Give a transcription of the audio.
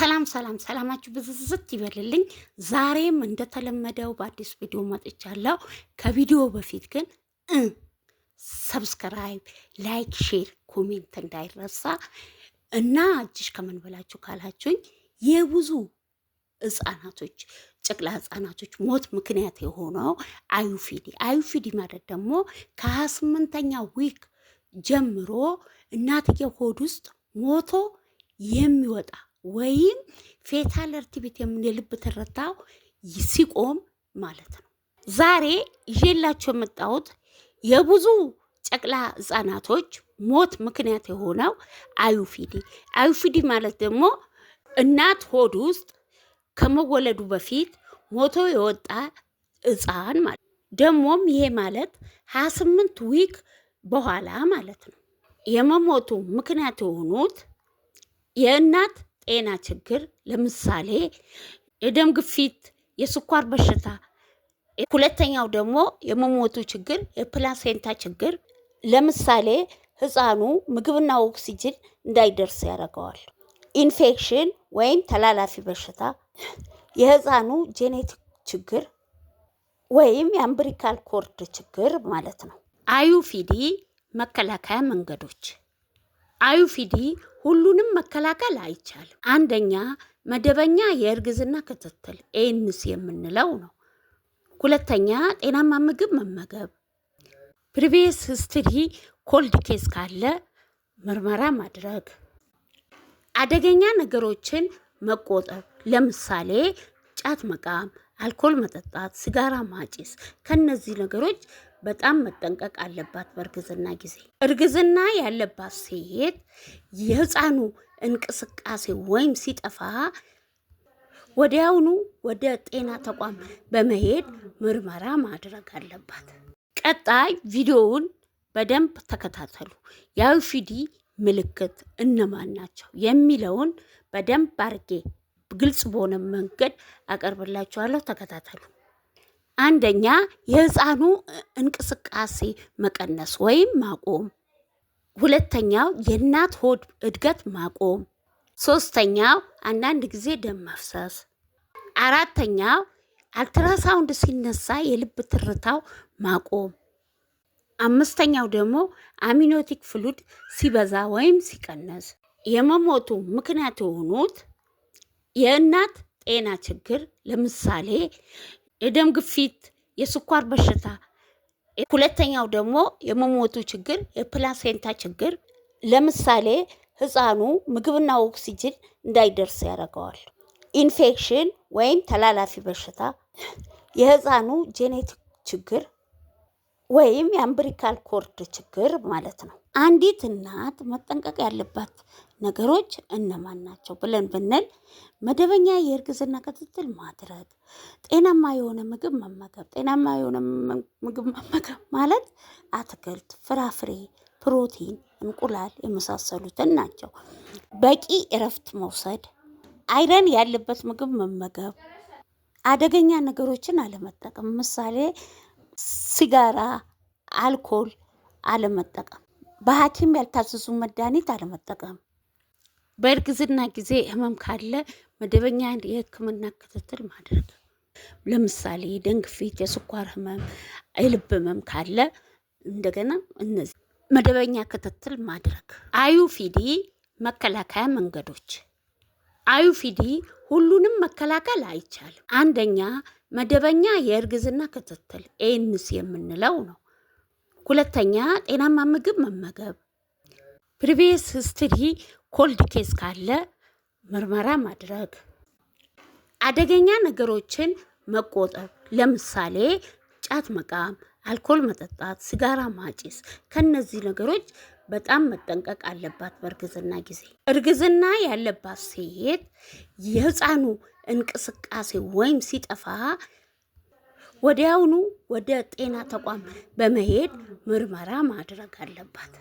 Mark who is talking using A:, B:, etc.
A: ሰላም ሰላም፣ ሰላማችሁ ብዝዝት ይበልልኝ። ዛሬም እንደተለመደው በአዲስ ቪዲዮ መጥቻለሁ። ከቪዲዮ በፊት ግን subscribe፣ like፣ share፣ comment እንዳይረሳ። እና እጅሽ ከምን በላችሁ ካላችሁኝ፣ የብዙ ህጻናቶች፣ ጨቅላ ህጻናቶች ሞት ምክንያት የሆነው IUFD። IUFD ማለት ደግሞ ከ28ኛ week ጀምሮ እናትየው ሆድ ውስጥ ሞቶ የሚወጣ ወይም fetal heartbeat የምን የልብ ትርታው ሲቆም ማለት ነው። ዛሬ ይዤላችሁ የመጣሁት የብዙ ጨቅላ ህጻናቶች ሞት ምክንያት የሆነው IUFD። IUFD ማለት ደግሞ እናት ሆድ ውስጥ ከመወለዱ በፊት ሞቶ የወጣ ህፃን ማለት፣ ደግሞም ይሄ ማለት 28 week በኋላ ማለት ነው። የመሞቱ ምክንያት የሆኑት የእናት ጤና ችግር፣ ለምሳሌ የደም ግፊት፣ የስኳር በሽታ። ሁለተኛው ደግሞ የመሞቱ ችግር የ placenta ችግር፣ ለምሳሌ ህፃኑ ምግብና ኦክሲጅን እንዳይደርስ ያደርገዋል። ኢንፌክሽን ወይም ተላላፊ በሽታ፣ የህፃኑ genetic ችግር ወይም የ umbilical cord ችግር ማለት ነው። IUFD መከላከያ መንገዶች። IUFD ሁሉንም መከላከል አይቻልም። አንደኛ፣ መደበኛ የእርግዝና ክትትል ANC የምንለው ነው። ሁለተኛ፣ ጤናማ ምግብ መመገብ፣ previous history cold case ካለ ምርመራ ማድረግ፣ አደገኛ ነገሮችን መቆጠብ፣ ለምሳሌ ጫት መቃም፣ አልኮል መጠጣት፣ ሲጋራ ማጨስ፣ ከነዚህ ነገሮች በጣም መጠንቀቅ አለባት በእርግዝና ጊዜ። እርግዝና ያለባት ሴት የህፃኑ እንቅስቃሴ ወይም ሲጠፋ ወዲያውኑ ወደ ጤና ተቋም በመሄድ ምርመራ ማድረግ አለባት። ቀጣይ ቪዲዮውን በደንብ ተከታተሉ። የ IUFD ምልክት እነማን ናቸው የሚለውን በደንብ አርጌ ግልጽ በሆነ መንገድ አቀርብላችኋለሁ። ተከታተሉ። አንደኛ፣ የህፃኑ እንቅስቃሴ መቀነስ ወይም ማቆም። ሁለተኛው፣ የእናት ሆድ እድገት ማቆም። ሶስተኛው፣ አንዳንድ ጊዜ ደም መፍሰስ። አራተኛው፣ አልትራሳውንድ ሲነሳ የልብ ትርታው ማቆም። አምስተኛው ደግሞ amniotic fluid ሲበዛ ወይም ሲቀንስ። የመሞቱ ምክንያት የሆኑት የእናት ጤና ችግር፣ ለምሳሌ የደም ግፊት፣ የስኳር በሽታ። ሁለተኛው ደግሞ የመሞቱ ችግር የ placenta ችግር፣ ለምሳሌ ህፃኑ ምግብና ኦክሲጅን እንዳይደርስ ያደርገዋል። ኢንፌክሽን ወይም ተላላፊ በሽታ፣ የህፃኑ genetic ችግር ወይም የ umbilical cord ችግር ማለት ነው። አንዲት እናት መጠንቀቅ ያለባት ነገሮች እነማን ናቸው ብለን ብንል፣ መደበኛ የእርግዝና ክትትል ማድረግ፣ ጤናማ የሆነ ምግብ መመገብ። ጤናማ የሆነ ምግብ መመገብ ማለት አትክልት፣ ፍራፍሬ፣ ፕሮቲን፣ እንቁላል የመሳሰሉትን ናቸው። በቂ እረፍት መውሰድ፣ iron ያለበት ምግብ መመገብ፣ አደገኛ ነገሮችን አለመጠቀም፣ ምሳሌ ሲጋራ፣ አልኮል አለመጠቀም፣ በሐኪም ያልታዘዙ መድኃኒት አለመጠቀም፣ በእርግዝና ጊዜ ህመም ካለ መደበኛ የሕክምና ክትትል ማድረግ። ለምሳሌ የደም ግፊት፣ የስኳር ህመም፣ የልብ ህመም ካለ እንደገና እነዚህ መደበኛ ክትትል ማድረግ። IUFD መከላከያ መንገዶች። IUFD ሁሉንም መከላከል አይቻልም። አንደኛ፣ መደበኛ የእርግዝና ክትትል ANC የምንለው ነው። ሁለተኛ፣ ጤናማ ምግብ መመገብ፣ previous history cold case ካለ ምርመራ ማድረግ፣ አደገኛ ነገሮችን መቆጠብ፣ ለምሳሌ ጫት መቃም፣ አልኮል መጠጣት፣ ሲጋራ ማጨስ፣ ከነዚህ ነገሮች በጣም መጠንቀቅ አለባት በእርግዝና ጊዜ። እርግዝና ያለባት ሴት የህፃኑ እንቅስቃሴ ወይም ሲጠፋ ወዲያውኑ ወደ ጤና ተቋም በመሄድ ምርመራ ማድረግ አለባት።